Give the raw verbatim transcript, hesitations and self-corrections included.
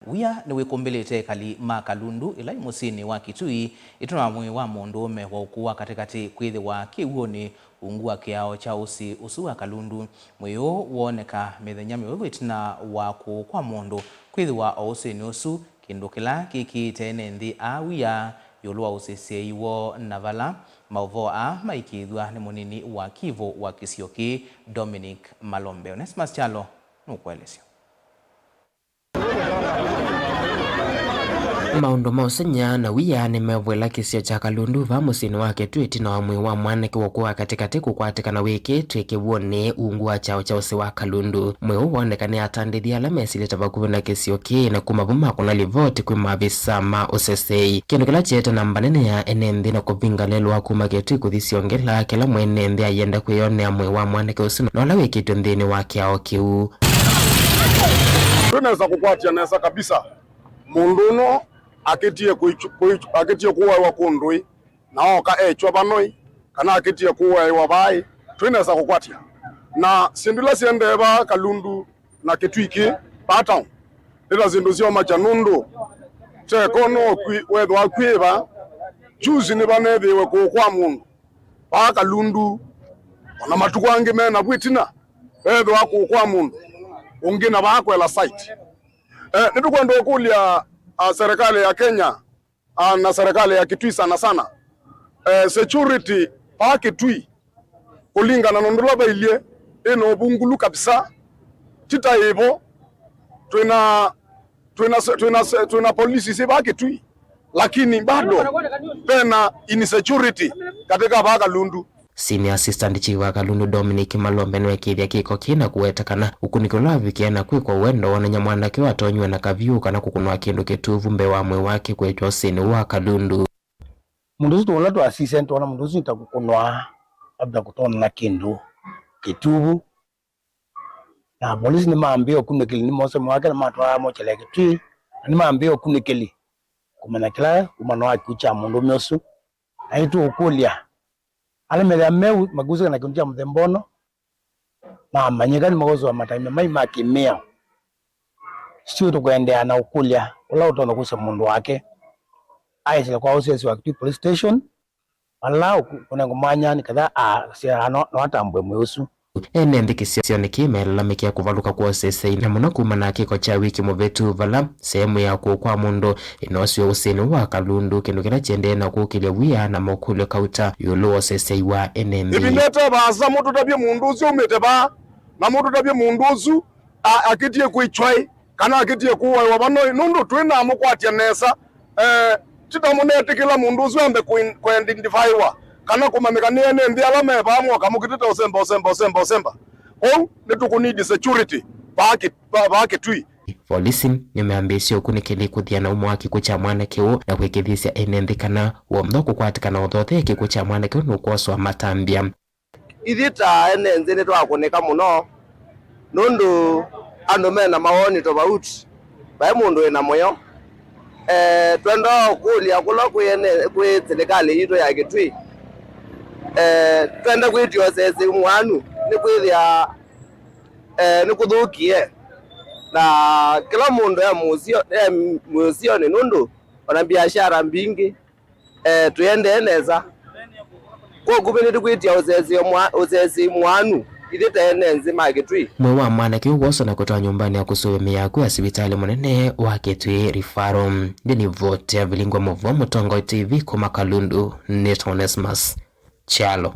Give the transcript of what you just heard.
Wia nĩwĩkũmbĩlĩte ekali ma Kalundu ĩla ĩ mũsyĩnĩ wa Kitui ĩtina wa mwĩĩ wa mũndũũme wa ũkũũ wa katĩkatĩ kwĩthĩwa kĩw'ũnĩ ungu wa kĩao kya ũsĩ ũsu wa Kalundu. Mwĩĩ ũũ wooneka mĩthenya mĩvũvu ĩtina wa kũũ kwa mũndũ kwĩthĩwa o ũsĩnĩ ũsu, kĩndũ kĩla kĩkĩĩte ene nthĩ aa wia ĩũlũ wa ũseseei woo na vala maũvoo aa maĩkĩĩthw'a nĩ mũnini wa kivũ wa kĩsio kĩĩ, Dominic Malombe. Onesmus Kyalo nũkũelesya. Maũndũ ma ũsengy'a na wia nĩmevũĩla kĩsio kya Kalundu vaa mũsyĩnĩ wa Kitui ĩtina wa mwĩĩ wa mwanake wa ũkũũ wa katĩkatĩ kũkwatĩkana wĩkĩĩtw'e kĩw'ũnĩ ungu wa kyaũ kya ũsĩ wa Kalundu. Mwĩĩ ũũ woonekanĩe atandĩthya ala mesilĩte vakuvĩ na kĩsio kĩĩ, na kuma vau makũna livoti kwĩ maavisa ma ũseseei. Kĩndũ kĩla kyeete namba nene ya ene nthĩ na kũvinga lelũ wa kuma Kitui kũthi Siongela, kĩla mwene nthĩ ayenda kwĩyonea mwĩĩ wa mwanake ũsu na ũla wĩkĩtwe nthĩnĩ wa kĩao kĩu. Twĩnesa kũkwatya nesa kabisa. Mũndũ ũno akĩtie kwĩchu-, kwĩchu-, akĩtie kũaĩwa kũndũĩ, na oka ekywa vanoi, kana akĩtie kũaĩwa vaĩ, twĩnesa kũkwatya. Na syĩndũ ila siendee vaa Kalundu na Kitui kĩ vaa town, nĩ ta syĩndũ syomakya nũndũ teko no kwĩ-, wethwa kwĩva, juzi nĩvanethĩiwe kũũ kwa mũndũ vaa Kalundu, ona matukũ angĩ mena vu ĩtina, vethĩwa kũũ kwa mũndũ ũngĩ na vaa kwela site. Eh, nĩtũkwenda ũkũlya, ah, serikali ya Kenya, ah, na serikali ya Kitui sana sana, eh, security vaa Kitui kũlingana na ũndũ ũla vailyĩ ĩna ũvungulu kabisa. Ti ta ĩvo, twĩna, twĩna, twĩna, twĩna polisi syĩ vaa Kitui, lakini bado vena insecurity katika vaa Kalundu. Senior Assistant Chief wa Kalundu Dominic Malombe nĩwekĩĩthya kĩko kĩĩ na kũweta kana ũkunĩki ũla wavikie na kwĩkwa ũendo wonany'a mwanake ũyũ atonyiwe na kavyũ kana kũkũnwa kĩndũ kĩtuvu mbee wa mwĩĩ wake kũekywa ũsĩnĩ wa Kalundu. Mũndũ ũsu tũla twasisya nĩtwona mũndũ ũsu nĩta kũkũnwa, labda kũtonwa na kĩndũ kĩtuvu. Na polisi nĩmambĩĩe ũkunĩkĩli, nĩmose mwake na matwaa mokyele Kitui, na nĩmambĩĩe ũkunĩkĩli kũmanya kĩla umano wa kĩkw'ũ kya mũndũũme ũsu. Na nĩtũũkũlya ala methĩwa me makusĩka na kĩndũ kya mũthemba ũno, mamanyĩka nĩmakoswa matambya mai ma kĩmĩao. Still tũkũendeea na ũkũlya ũla ũtonya kũsya mũndũ wake aĩsĩle kwa ũsesi wa Kitui Police Station, ala ũkũ-, kũnengwa mwanya nĩ kana asya no, no atambũe mwĩĩ ũsu. Ene nthĩ kĩsionĩ kĩĩ melalamĩkĩa kũvalũka kwa ũsesei, na mũno kumana na kĩko kya wiki mũvĩtu, vala sehemu ya kũũ kwa mũndũ ĩnoosiwe ũsĩnĩ wa Kalundu, kĩndũ kĩla kĩendee na kũkĩlya wia na makũlyo kauta ĩũlũ wa ũsesei wa ene nthĩ. Ĩvinda ĩte vaasa, mũtũtavye mũndũ ũsu aumĩte vaa, na mũtũtavye mũndũ ũsu a-, akĩtie kwĩkyaĩ, kana akĩtie kũaĩwa vanoi, nũndũ twĩnamũkwatya nesa. Eh, ti ta mũnetĩkĩla mũndũ ũsu ambe kũ-, kũidentifaiwa kana kũmanyĩka nĩ ene nthĩ ala me vaa, mwoka mũkĩtĩte ũsemba, ũsemba, ũsemba, ũsemba. Kwoou nĩtũkũnidi security vaa Ki-, vaa, vaa Kitui. Volisi nĩmeambĩĩsye ũkunĩkĩli kũthiana ũmo wa kĩkw'ũ kya mwanake ũũ na kwĩkĩĩthya ene nthĩ kana w'onthe ũkũkwatĩkana ũthothee kĩkw'ũ kya mwanake ũũ nũkwoswa matambya. Ithyĩ ta ene nthĩ nĩtwakũnĩka mũno nũndũ andũ me na mawoni tofauti. Vai mũndũ wĩ na mũyo. Eh, twenda kũlya kũla kwĩ ene, kwĩ silikalĩ yitũ ya Kitui. Eh, twenda kwĩtya ũsesi mwanu nĩkwĩthĩa, eh, nĩkũthũkie. Na kĩla mũndũ e mũsio-, e mũsionĩ nũndũ ona mbiashara mbingĩ, eh, tũendee nesa. Kwa ũkuvĩ nĩtũkwĩtya ũsesi mwa-, ũsesi mwanu ithyĩ ta ene nthĩ ma Kitui. Mwĩĩ wa mwanake ũũ woswa na kũtwawa nyũmbanĩ ya kũsũvĩa mĩĩ ya akw'ũ ya sivitalĩ mũnene wa Kitui Referral. Ndĩ nĩ voti ya Vilingwa Mũvwa, Mũtongoi T V kuma Kalundu, nĩ Onesmus Kyalo.